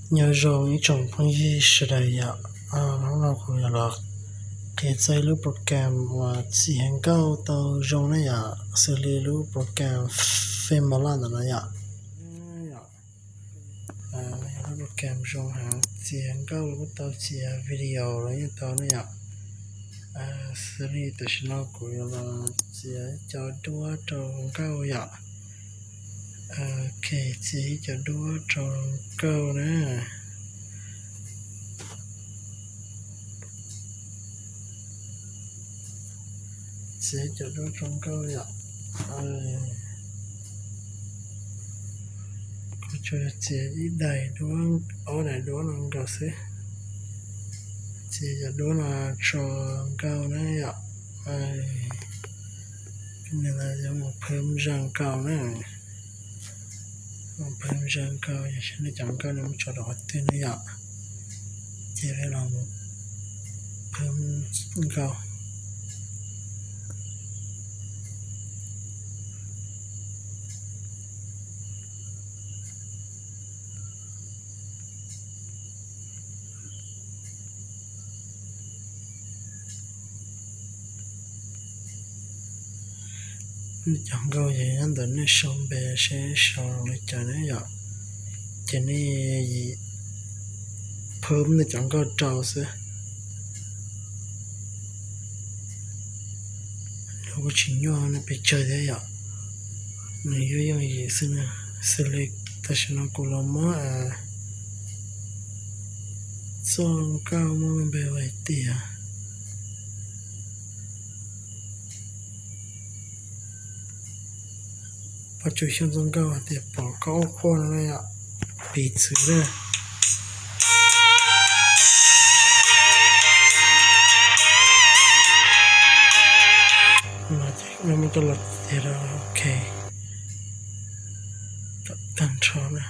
Nyob zoo ib tsoom phooj ywg sawv daws yom, hnub no kuv yuav los qhia txog ib lub program uas txiav nkauj tau zoo na yom, xws li lub program Filmora ntawm no yom. Yog lub program zoo heev, txiav nkauj los kuj tau, txiav video los yeej tau na yom. Xws li tam sim no kuv yuav los txiav ib co duab rau nkauj yom. Ok, txiav ib co duab rau nkauj na. Txiav ib co duab rau nkauj yom. Kuv tsuas txiav ib daim duab, ob daim duab no nkaus xwb. Txiav cov duab no tso nkauj na yom. Nws yuav mus phwm zaj nkauj na. Mus phwm zaj nkauj, yog nej cov nkauj nej muab tso rau qhov twg na yom, ces peb los mus phwm nkauj. Nej cov nkauj yog nyob ntawm nej sau npe seb sau li cas na yom. Ces nej phwm nej cov nkauj rau xwb. Nws kuj tsis nyuaj, nws pes tsawg thiab yom. Nws yuav yooj yim xwb na. Xws li tam sim no kuv los muab txoj nkauj muaj npe hais tias Pov Tsum Xyooj txoj nkauj hais tias pom koj ub quaj no na yom, piv txwv na. No ces muab coj los txiav rau, ok, tag nrho na,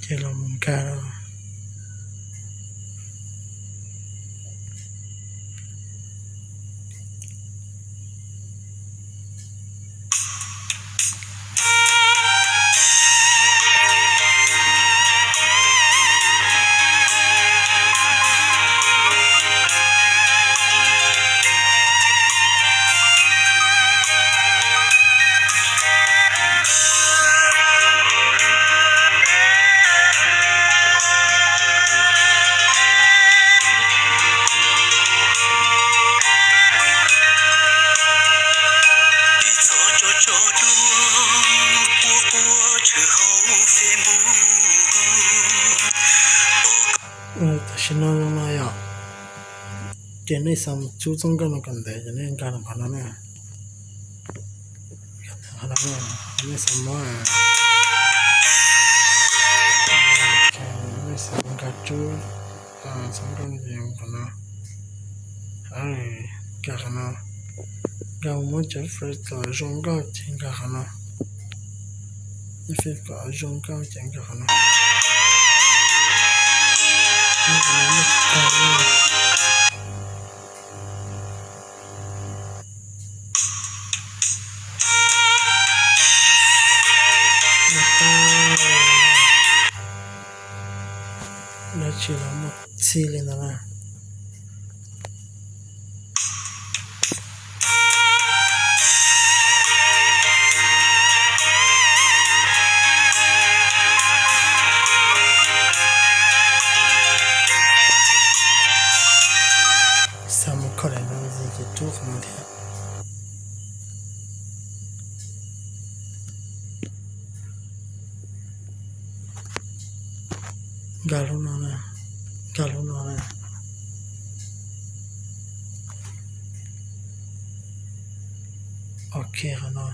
ces los mus nkag rau. Tam sim no no yom, ces nej xav mus txub txoj nkauj no kom ntev ces nej nkag rau qhov no na. Qhov no, nej xav muab, nej xav nkag txub txoj nkauj no ces qhov no, nkag qhov no. Nkag muab cov efecto zoo nkauj ces nkag qhov no. Efecto zoo nkauj ces nkag qhov no. Dab tsi los muaj txhij li ntawd na. Xav mus kho daim no ces rub qhov no thiab. Nkag lub no na, nkag lub no na. Ok, qhov no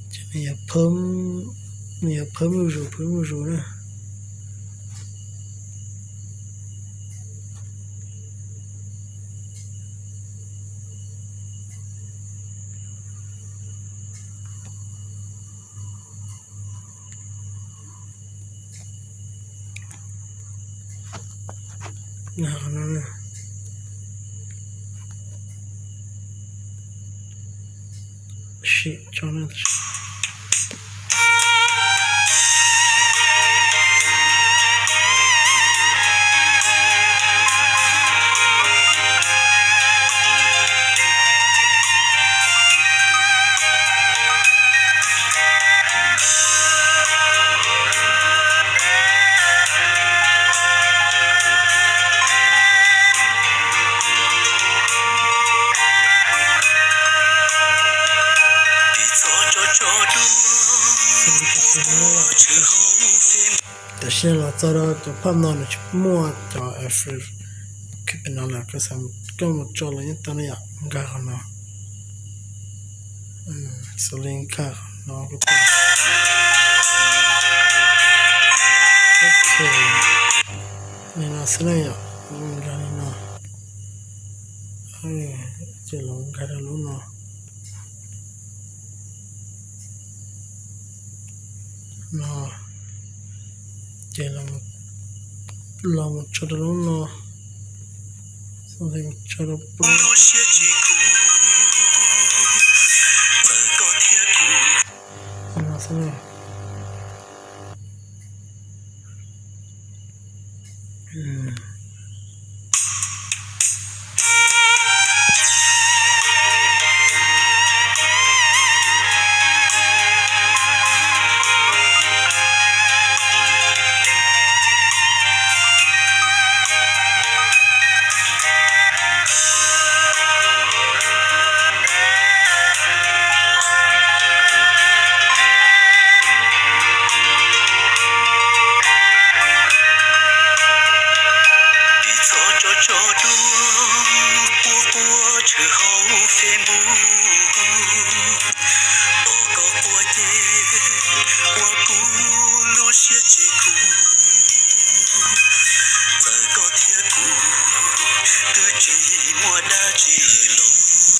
ces nws yuav phwm, nws yuav phwm zuj zus, phwm zuj zus na. Sim tso na. Tam sim no los txog rau cov phaj no nws tsis muaj cov effect no lawm, koj xav koj mus tso los yeej tau ne yom. Nkag qhov no, xws li nkag qhov no kuj tau. Ok, li no xwb na yom. Nkag li no, ces los nkag rau lub no. No, ces los mus tso rau lub no, tso rau pem no xwb na.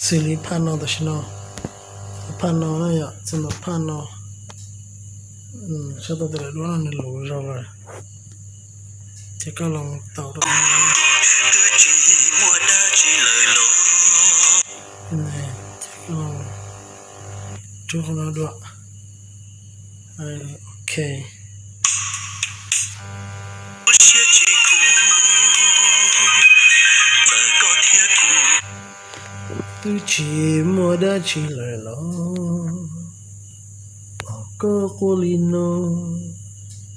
Xws li phaj no tam sim no, phaj no na yom, txog ntawm phaj no, tshaj tau tias lawv duab no nws luv zog lawm, ces koj los mus taus rau, ces koj los rub qhov no dua. Ok. Twb tsis muaj dab tsi lawm los, koj quaj li no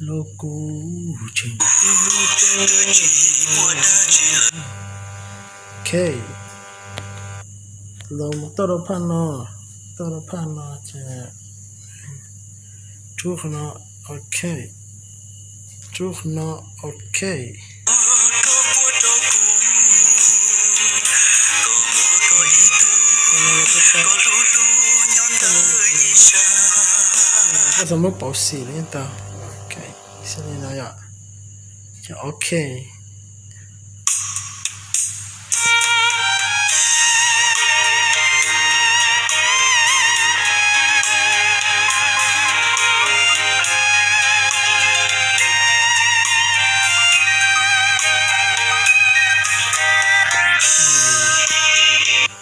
los kuv tseem. Ok, los mus toj rau phaj no, toj rau phaj no ces rub qhov no, ok, rub qhov no, ok. Koj txhob muab pauv xim li tau. Ok, xws li no yom, ces ok.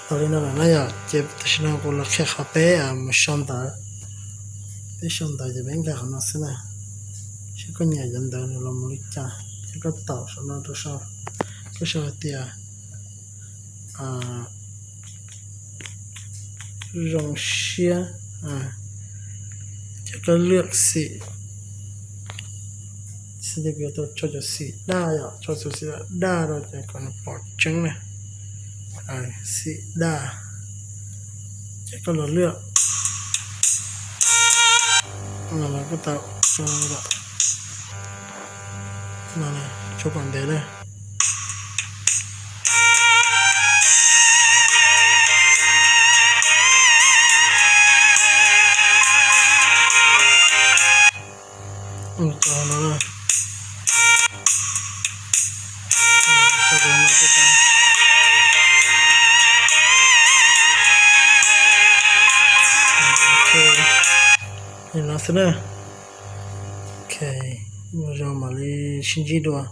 Tau li no lawm na yom, ces tam sim no kuv los qhia qhov peb mus sau ntawv. Peb sau ntawv ces peb nkag qhov no xwb na. Saib koj nyiam cov ntawv nws los mus li cas, ces koj taum saum no rau sau, koj sau hais tias zoo siab, ces koj lwaj xim, xws li kuv yuav tau tso cov xim daj yom, tso cov xim daj rau ces kom nws pom tseeb na. Xim daj, ces koj los lwaj no los koj tau tso, tso kom ntev na. Ua tau no na. Li no xwb na. Ok, ua zoo mam li sib ntsib dua.